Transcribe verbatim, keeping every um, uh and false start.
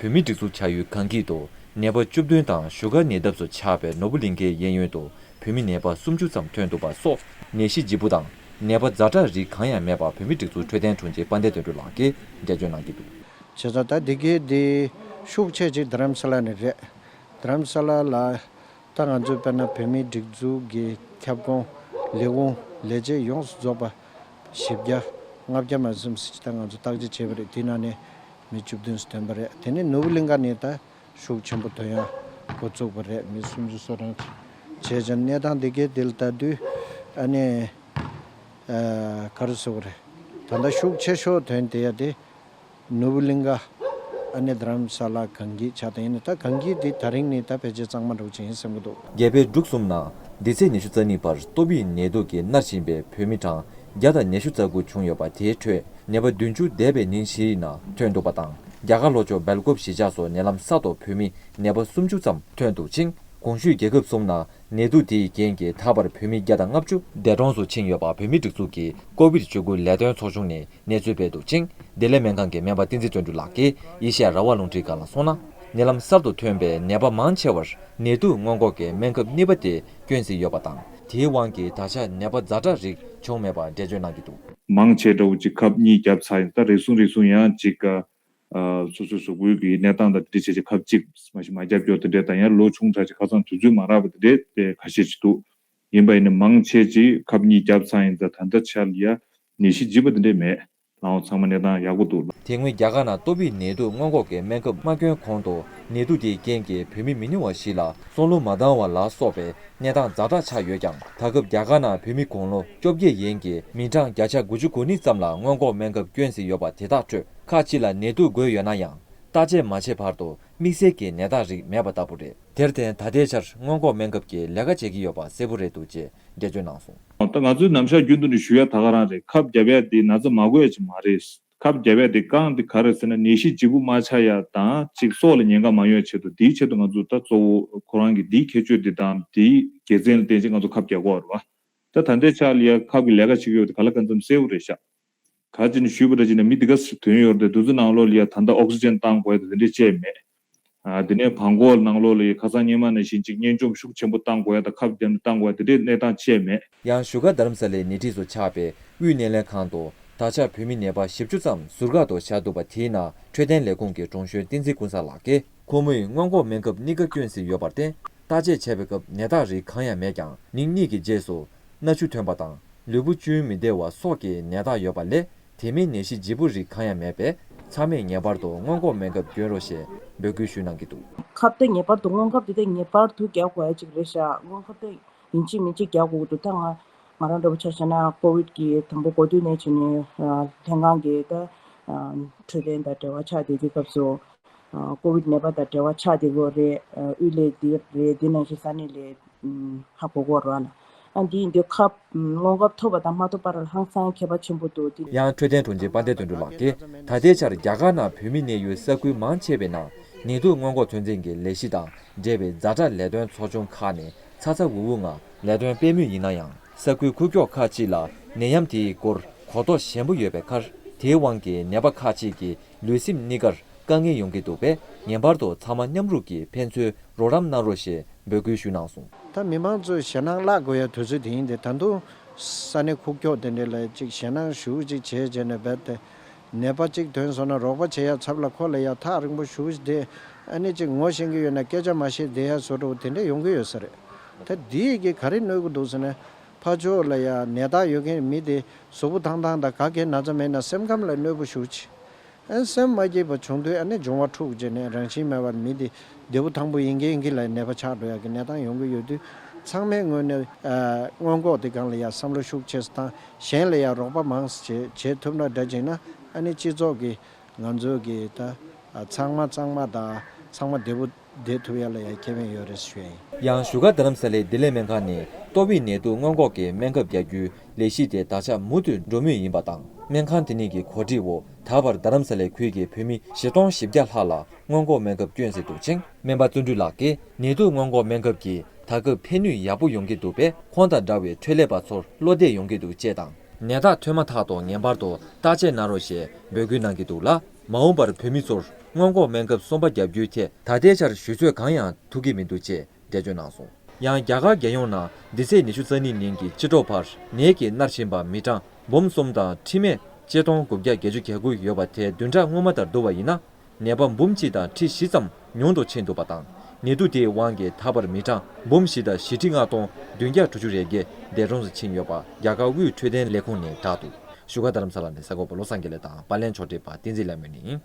བོད་མིའི་སྒྲིག་འཛུགས་ཆགས་ཡུལ་གངས་སྐྱིད་དུ་ནད་པ་བཅུ་བདུན་དང་བཞུགས་སྒར་ཉེ་འདབས་སུ་ཆགས་པའི་ནོར་བུ་གླིང་ཁའི་གཡས་གཡོན་དུ་བོད་མི་ནད་པ་སུམ་ཅུ་ཙམ་ཐོན་འདུག་པ་སོགས་ནད་གཞི་ལྗིད་པོ་དང་ནད་པ་ཛ་དྲག་རིགས་གང་ཡང་མེད་པ་བོད་མིའི་སྒྲིག་འཛུགས་འཕྲོད་བསྟེན་དྲུང་ཆེ་དཔལ་ལྡན་དོན་གྲུབ་ལགས་ཀྱིས་འགྲེལ་བརྗོད་གནང་གི་འདུག། བྱས་ཙང་ད་འདི་གའི་འདི་ཤུགས་ཆེ་ཅིག་རྡ་རམ་ས་ལ་ནས་རེད། རྡ་རམ་ས་ལ་ལ་ད་ང་ཚོའི་དཔེར་ན་བོད་མིའི་སྒྲིག་འཛུགས་ཀྱི་ཁྱབ་ཁོངས་ལས་ཁུངས་ལས་བྱེད་ཡོངས་སུ་རྫོགས་པ་བཞི་བརྒྱ་ལྔ་བརྒྱ་མ་ཟིན་ཙམ་ཞིག་ད་ང་ཚོ་བརྟག་དཔྱད་བྱས་པ་རེད། དེའི་ནང་ནས་མི་བཅུ་བདུན་ཙམ་ཐོན་པ་རེད། དེ་ནས་ནོར་བུ་གླིང་ཁ་ནས་ད་ཤུགས་ཆེན་པོ་ཐོན་ཡ་འགོ་བཙུགས་པ་རེད། མི་སུམ་ཅུ་སོ་གྲངས་བྱས་ཙང་གནས་སྟངས་འདི་གའི་འདི་ལ་ལྟ་དུས་ཨ་ནི་ཨ་ག་རེ་ཟེར་དགོས་རེད། ད་ལྟ་ཤུགས་ཆེ་ཤོས་ཐོན་བསྡད་ཡ་དེ་ནོར་བུ་གླིང་ཁ་ཨ་ནི་རྡ་རམ་ས་ལ་གངས་སྐྱིད་ཆགས་བསྡད་ཡིན་ན། ད་གངས་སྐྱིད་འདི་ད་རིང་ནས་ད་ཕལ་ཆེར་གཙང་མ་འདྲ་བོ་ཅིག་ཡིན་བསམ་གྱི་འདུག། རྒྱལ་བའི་འབྲུག་གསུམ་ནང་འདི་ཚེས་ཉི་ཤུ་རྩ་གཉིས་བར་ཏོ་བིད་ནད་དུག་གིས་མནར་བཞིན་པའི་བོད་མི་གྲངས་བརྒྱ་དང་ཉི་ཤུ་རྩ་དགུ་བྱུང་ཡོད་པ། དེའི་ཁྲོད་ནད་པ་བདུན་ཅུ་འདས་པའི་ཉིན་བཞིའི་ནང་ཐོན་འདུག་པ་དང་། རྒྱ་གར་ལྷོ་ཕྱོགས་སྦེལ་ཀོབ་གཞིས་ཆགས་སུ་ཉེ་ལམ་གསར་དུ་བོད་མི་ནད་པ་སུམ་ཅུ་ཙམ་ཐོན་འདུག་ཅིང་། གོང་ཞུས་རྒྱལ་ཁབ་གསུམ་ནང་ནད་དུག་དེའི་རྐྱེན་གྱིས་ད་བར་བོད་མི་བརྒྱ་དང་ལྔ་བཅུ་འདས་གྲོངས་སུ་ཕྱིན་ཡོད་པ་བོད་མིའི་སྒྲིག་འཛུགས་ཀྱི་ཀོ་བིད་བཅུ་དགུ་ལས་དོན་ཚོགས་ཆུང་ནས་གནས་ཚུལ་སྤེལ་འདུག་ཅིང་། བདེ་ལེགས་སྨན་ཁང་གི་སྨན་པ་བསྟན་འཛིན་དོན་གྲུབ་ལགས་ཀྱིས་ཨེ་ཤེ་ཡ་རང་དབང་རླུང་འཕྲིན་ཁང་ལ་གསུངས་ན། ཉེ་ལམ་གསར་དུ་ཐོན་པའི་ནད་པ་མང་ཆེ་བར་ནད་དུག་སྔོན་འགོག་གི་སྨན་ཁབ་གཉིས་པ་དེ་བསྐྱོན་ཟིན་ཡོད་པ་དང་། དེའི་དབང་གིས་ད་ཆ་ནད་པ་ཛ་དྲག་རིགས་བྱུང་མེད་པ་འགྲེལ་བརྗོད་གནང་གི་འདུག། མང་ཆེ་འདྲ་བོ་ཅིག་ཁབ་གཉིས་བརྒྱབ་ཚར་ཡིན། ད་རེ་ཟུང་རེ་ཟུང་ཡང་ཅིག་ཨ་སོ་སོའི་གཟུགས་པོའི་གི་གནས་སྟངས་དང་དེ་འདྲ་བྱས་ཅིག་ཁབ་གཅིག་མ་ཞིག་མ་བརྒྱབ་ཀྱོག་དེ་འདྲས་དང་། ཡང་ལོ་ཆུང་དྲགས་ཅིག་ཁ་སང་དུས་ཚོད་མ་རག་པ་དེ་འདྲས་དེ་ཁ་ཤས་ཅིག་འདུག། ཡིན་པ་ཡིན་ན་མང་ཆེ་ཅིག་ཁབ་གཉིས་བརྒྱབ་ཚར་ཡིན་ཙང་། ད་ལྟ་ཆར་ལ་ཡ་ནད་གཞི་ལྗིད་པ་དེ་འདྲས་མེད། ལའང་ཚང་མ་གནས་སྟངས་ཡག་པོ་འདུག་ལ། དེ་སྔོན་རྒྱ་གར་ནང་ཏོ་བིད་ནད་དུག་སྔོན་འགོག་གི་སྨན་ཁབ་མ་བསྐྱོན་གོང་དུ་ནད་དུག་དེའི་རྐྱེན་གྱིས་བོད་མི་མི་ཉུང་བ་ཞིག་ལ་སྲོག་ལུས་མ་བཏང་བ་ལ་སོགས་པའི་གནས་སྟངས་ཛ་དྲག་ཆགས་ཡོད་ཀྱང་། ད་སྐབས་རྒྱ་གར་ནང་བོད་མི་དགུང་ལོ་བཅོ་བརྒྱད་ཡན་གྱི་མི་གྲངས་བརྒྱ་ཆ་དགུ་བཅུ་གོ་གཉིས་ཙམ་ལ་སྔོན་འགོག་སྨན་ཁབ་བསྐྱོན་ཟིན་ཡོད་པ། དེ་དག་ཁྲོད་ཁག་ཅིག་ལ་ནད་དུག་འགོས་ཡོད་ན་ཡང་། བརྟག་དཔྱད་མ་བྱས་བར་དུ་དམིགས་བསལ་གྱི་ནད་རྟགས་རིགས་མེད་པ་ལྟ་བུ་རེད། དེར་བརྟེན་ད་ལྟའི་ཆར་སྔོན་འགོག་སྨན་ཁབ་ཀྱིས་ལས་ཀ་བྱེད་ཀྱི་ཡོད་པ་གསལ་པོ་རེད་འདུག་ཅེས་འགྲེལ་བརྗོད་གནང་སོང་། ད་ང་ཚོའི་ནམ་ཞག་རྒྱུན་དུ་ནས་ཞུ་ཡ་ད་ག་རང་རེད། ཁབ་བརྒྱབ་ཡ་དེ་ན་ཚ་མ་འགོས་ཡ་ཅིག་མ་རེད། ཁབ་བརྒྱབ་ཡ་དེ་རྐང་དེ་ག་རེ་ཟེར་ན། ནད་གཞི་ལྗིད་པོ་མ་ཆགས་ཡ་དང་། ཅིག་སྲོག་ལ་ཉེན་ཁ་མ་ཡོང་ཡ་ཆེད་དུ། དེའི་ཆེད་དུ་ང་ཚོ་ད་གཙོ་བོ་ཁོ་རང་གི་དེའི་ཁྱད་ཆོས་དེ་དང་དེའི་དགེ་མཚན་ལ་བརྟེན་ཅིག་ང་ཚོ་ཁབ་རྒྱག་གི་ཡོད་རེད་བ། ད་ད་ལྟའི་ཆ་ལ་ཡ་ཁབ་ཀྱི་ལས་ཀ་བྱེད་ཀྱི་ཡོད་དེ་ག་ལ་གང་འཚམ་གསལ་པོ་རེད་ཤག། ག་ཅི་ནས་ཞུས་པ་འདྲ་བྱས་ན་མི་འདི་ག་ཚོད་ཐོན་ཡོད་རེད། དུས་ཚོད་ནང་ལོགས་ལ་ཡ་ད་ལྟ་ཨོག་སི་ཇན་བཏང་དགོས་ཡ་དེ་འདྲས་བཅས་མེད། ཨ་དེ་ནས་བྲང་ཁོག་ནང་ལོགས་ལ་ཡ་ཁ་སང་སྔོན་མ་ནང་བཞིན་ཅིག་གཉན་འཇོམས་ཤུགས་ཆེན་པོ་བཏང་དགོས་ཡ་དང་། ཁབ་བརྒྱབ་ནས་བཏང་དགོས་ཡ་དེ་འདྲས་གནས་སྟངས་བཅས་མེད། ཡང་བཞུགས་སྒར་རྡ་རམ་ས་ལའི་ནད་ཁྲིས་སུ་ཆགས་པའི་དབུས་སྣེ་ལེན་ཁང་དུ་ད་ཆ་བོད་མི་ནད་པ་བཞི་བཅུ་ཙམ་ཟུར་བཀག་ཏུ་བཞག་འདུག་པ། དེའི་ནང་འཕྲོད་བསྟེན་ལས་ཁུངས་ཀྱི་དྲུང་གཞོན་བསྟན་འཛིན་ཀུན་བཟང་ལགས་ཀྱིས། ཁོ་མོས་སྔོན་འགོག་སྨན་ཁབ་གཉིས་ཀ་བསྐྱོན་ཟིན་ཡོད་པར་བརྟེན། བརྟག་དཔྱད་བྱས་པའི་སྐབས་ནད་རྟགས་རིགས་གང་ཡང་མེད་ཀྱང་། ཉིན་གཉིས་ཀྱི་རྗེས་སུ་སྣ་ཆུ་ཐོན་པ་དང་། ལུས་པོ་ཅུང་མི་བདེ་བ་སོགས་ཀྱི་ནད་རྟགས་ཡོད་པ་ལས། དེ་མིན་ནད་གཞི་ལྗིད་པོ་རིགས་གང་ཡང་མེད་པས། ཚང་མས་ངེས་པར་དུ་སྔོན་འགོག་སྨན་ཁབ་སྐྱོན་རོགས་ཞེས་འབོད་སྐུལ་ཞུས་གནང་གི་འདུག། ཁབ་དེ་ངེས་པར་དུ། སྔོན་ཁབ་དེ་དེ་ངེས་པར་དུ་རྒྱག་དགོས་ཡ་ཅིག་རེད་ཤག། སྔོན་ཁབ་དེ་ཡིན་གཅིག་མིན་གཅིག་རྒྱག་དགོས་ཀྱི་འདུག། ད་ང་ང་རང་འདྲ་པོ་ཆ་བཞག་ན་ཀོ་བིད་ཀྱི་དང་པོ་འགོ་དུས་ནས་བྱས་ནས་ལྷན་ཁང་གི་ད་འཕྲོད་བསྟེན་དང་འབྲེལ་བ་ཆགས་བསྡད་དུས་སྐབས་སུ། ཀོ་བིད་ནད་པ་དང་འབྲེལ་བ་ཆགས་བསྡད་ཀྱི་ཡོད་རེད། དབུས་ལས་འདི་རེད། འདི་ནང་བཞིན་ས་གནས་ལས་ཧ་གོ་གི་ཡོད་རེད་བ་ལ། ཨ་འདི་ཡིན་དུས་ཁབ་སྔོན་ཁབ་ཐོབ་པ་དང་མ་ཐོབ་བར་ལ་ཧང་སང་ཁྱད་པར་ཆེན་པོ་འདུག། འདི། ཡང་འཕྲོད་བསྟེན་དྲུང་ཆེ་དཔལ་ལྡན་དོན་གྲུབ་ལགས་ཀྱིས། ད་ལྟའི་ཆར་རྒྱ་གར་ནང་བོད་མི་གནས་ཡུལ་ས་ཁུལ་མང་ཆེ་བའི་ནང་ནད་དུག་སྔོན་འགོག་ཚོད་འཛིན་གྱི་ལས་གཞི་དང་འབྲེལ་བའི་ཛ་དྲག་ལས་དོན་ཚོགས་ཆུང་ཁག་ནས་ཚ་ཚ་འུར་འུར་ངང་ལས་དོན་སྤེལ་མུས་ཡིན་ན་ཡང་། ས་ཁུལ་ཁུག་ཀྱོག་ཁག་ཅིག་ལ་ནད་ཡམས་དེའི་སྐོར་གོ་རྟོགས་ཞན་པོ་ཡོད་པའི་ཁར། དེའི་དབང་གིས་ནད་པ་ཁག་ཅིག་གི་ལུས་སེམས་གཉིས་ཀར་དཀའ་ངལ་ཡོང་གི་འདུག་པས། ངེས་པར་དུ་ཚང་མ་མཉམ་རུབ་ཀྱིས་ཕན་ཚུན་རོགས་རམ་གནང་རོགས་ཞེས་འབོད་སྐུལ་ཞུས་གནང་སོང་། ད་མི་མང་ཚོས་ཞེད་སྣང་བརླག་དགོས་ཡ་དུས་ཚོད་དེ་ཡིན་ཏེ། ད་དུང་ས་གནས་ཁུག་ཀྱོག་དེ་འདྲ་ལ་ཅིག་ཞེད་སྣང་ཞེ་པོ་ཅིག་བྱས་བྱས་ནས་རྦད་དེ་ནད་པ་གཅིག་ཐོན་སོང་ན་རོགས་པ་བྱེད་ཡ་ཚབ་ལ་ཁོ་ལ་ཡ་ཐག་རིང་པོ་ཞེ་པོ་ཅིག་དེ། ཨ་ནི་ཅིག་ངོ་ཤེས་ཀྱི་ཡོད་ན་སྐད་ཆ་མ་བཤད་བསྡད་ཡ་བཟོ་འདྲ་བོ་དེ་འདྲ་ཡོང་གི་ཡོད་ས་རེད། ད་འདི་ཡི་གེ་ག་རེ་གནོད་ཀྱི་འདུག་ཟེར་ན། ཕར་ཕྱོགས་ལ་ཡ་ནད་རྟགས་ཡོད་མཁན་མི་དེ་གཟུགས་པོ་ཐང་ཐང་དང་ག་གེ་ན་ཚ་མེད་ན་སེམས་ཁམས་ལ་གནོད་པོ་ཞེ་པོ་ཅིག། ཨ་སེམས་མ་སྐྱིད་པ་བྱུང་དུས་ཨ་ནི་འབྱུང་བ་འཁྲུགས་བྱས་ནས་རང་བཞིན་མེད་པར་མི་དེ་བདེ་པོ་ཐང་པོ་ཡིན་གྱིན་ཡིན་གྱིན་ལ་ནད་པ་ཆགས་འགྲོ་ཡག་གི་གནས་སྟངས་ཡོང་གི་ཡོད་དུས། ཚང་མའི་ངོས་ནས་ཨ་སྔོན་འགོག་དེ་སྒང་ལ་ཡ་བསམ་བློ་ཤུགས་ཆེ་ཙམ་བཏང་། གཞན་ལ་ཡ་རོགས་པ་མང་ཙམ་བྱེད་བྱེད་ཐུབ་ན་འདྲ་བྱས་ན། ཨ་ནི་སྤྱི་ཚོགས་ཀྱི་ང་ཚོ་གི་ད་ཨ་ཚང་མ་གཙང་མ་དང་ཚང་མ་བདེ་པོ་བསྡད་ཐུབ་ཡ་ལ་ཡ་ཁེ་ཕན་ཡོད་རེད་ཞུ་ཡ་ཡིན། ཡང་བཞུགས་སྒར་རྡ་རམ་ས་ལའི་བདེ་ལེགས་སྨན་ཁང་ནས་ཏོག་དབྱིབས་ནད་དུག་སྔོན་འགོག་གི་སྨན་ཁབ་རྒྱག་རྒྱུའི་ལས་གཞི་དེ་ད་ཆ་མུ་མཐུད་འགྲོ་མུས་ཡིན་པ་དང་། སྨན་ཁང་དེ་ཉིད་ཀྱི་གོ་སྒྲིག་འོག་ད་བར་རྡ་རམ་ས་ལའི་ཁུལ་གྱི་བོད་མི་བཞི་སྟོང་བཞི་བརྒྱ་ལྷག་ལ་སྔོན་འགོག་སྨན་ཁབ་བསྐྱོན་ཟིན་འདུག་ཅིང་། སྨན་པ་བརྩོན་འགྲུས་ལགས་ཀྱིས་ནད་དུག་སྔོན་འགོག་སྨན་ཁབ་ཀྱིས་ད་སྐབས་ཕན་ནུས་ཡག་པོ་ཡོང་གི་འདུག་པས། ཁོང་དང་འདྲ་བའི་འཕྲོད་ལས་པ་ཚོར་བློ་བདེ་ཡོང་གི་འདུག་ཅེས་དང་། ནད་རྟགས་ཐོན་མ་ཐག་ཏུ་ངེས་པར་དུ་བརྟག་དཔྱད་གནང་རོགས་ཞེས་འབོད་སྐུལ་གནང་གི་འདུག་ལ། མ་འོངས་པར་བོད་མི་ཚོར་སྔོན་འགོག་སྨན་ཁབ་གསོམ་པ་བརྒྱབ་རྒྱུའི་ཐད་ད་ལྟའི་ཆར་ཞུ་ཚོད་གང་ཡང་ཐུག་གི་མི་འདུག་ཅེས་འགྲེལ་བརྗོད་གནང་སོང་། ཡང་རྒྱ་གར་རྒྱལ་ཡོངས་ནང་འདི་ཚེས་ཉི་ཤུ་རྩ་གཉིས་ཉིན་གྱི་ཕྱི་དྲོ་བར་ནད་ཀྱིས་མནར་བཞིན་པ་མི་གྲངས་འབུམ་གསུམ་དང་ཁྲི་མེད་ཆིག་སྟོང་དགུ་བརྒྱ་བརྒྱད་ཅུ་གྱ་དགུ་ཡོད་པ་དེ་བདུན་ཕྲག་སྔོན་མ་ལྟར་བསྡུར་བ་ཡིན་ན། ནད་པ་འབུམ་གཅིག་དང་ཁྲི་བཞི་ཙམ་ཉུང་དུ་ཕྱིན་འདུག་པ་དང་། ནད་དུག་དེའི་དབང་གིས་ད་བར་མི་གྲངས་འབུམ་བཞི་དང་བཞི་ཁྲི་ལྔ་སྟོང་བདུན་བརྒྱ་དྲུག་ཅུ་རེ་བརྒྱད་འདས་གྲོངས་སུ་ཕྱིན་ཡོད་པ་རྒྱ་གར་དབུས་འཕྲོད་བསྟེན་ལས་ཁུངས་ནས་བསྒྲགས་འདུག་བཞུགས་སྒར་རྡ་རམ་ས་ལ་ནས་གསར་འགོད་པ་བློ་བཟང་དགེ་ལེགས་དང་པར་ལེན་ཕྱོགས་སྒྲིག་པ་བསྟན་འཛིན་ལྷ་མོ་ཡིན།